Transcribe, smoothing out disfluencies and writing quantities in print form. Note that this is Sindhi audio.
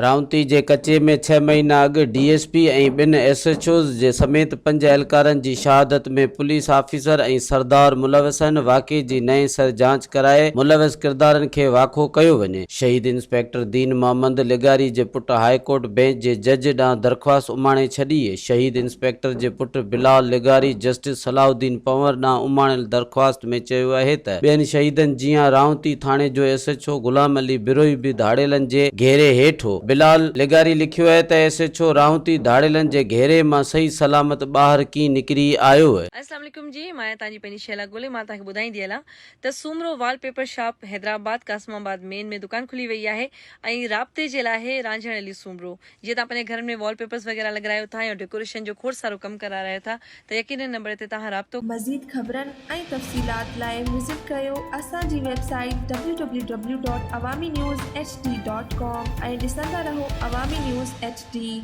رائونتي جي ڪچي ۾ ڇهه مهينا اڳ ڊي ايس پي ۽ ٻن ايس ايڇ اوز جي سميت پنج اهلڪارن جي شهادت ۾ پوليس آفيسر ۽ سردار ملوث آهن، واقعي جي نئين سر جاچ ڪرائي ملوث ڪردارن کي واکو ڪيو وڃي. شهيد انسپيڪٽر دين محمد لغاري جي پٽ هاء ڪورٽ بينچ جي جج ڏانهن درخواست اماڻي ڇڏي. شهيد انسپيڪٽر جي پٽ بلال لغاري جسٽس صلاح الدين پنهور ڏانهن اماڻيل درخواست ۾ چيو آهي ته ٻين شهيدن جيان رائونتي ٿاڻي جو S H O Ghulam Ali Brohi به ڌاڙيلن جي گهيري هيٺ هو. بلال لغاري لکيو آهي ته ايس ايڇ او راهونتي ڌاڙيلن جي گهيري مان صحيح سلامت ٻاهر ڪيئن نڪري آيو. اسلام عليڪم جي مان آهيان توهان جي پنهنجي شهلا گولي مان توهان کي ٻڌائيندي هلان ته Soomro wallpaper shop Hyderabad Qasimabad main ۾ دڪان کلي وئي آهي ۽ رابطي جي لاء آهي رانجهڻ علي سومرو جيئن توهان پنهنجي گهرن ۾ وال پيپرز وغيره لڳرايو ٿا يا ڊيڪوريشن جو کوڙ سارو ڪم ڪرارايو ٿا ته يقينن نمبر تي توهان رابطو مزيد خبرن ۽ تفصيلات لاء وزٽ ڪريو اسان جي website W W W dot Awami news H D dot com ۽ ڏسندا رهو عوامي نيوز ايڇ ڊي.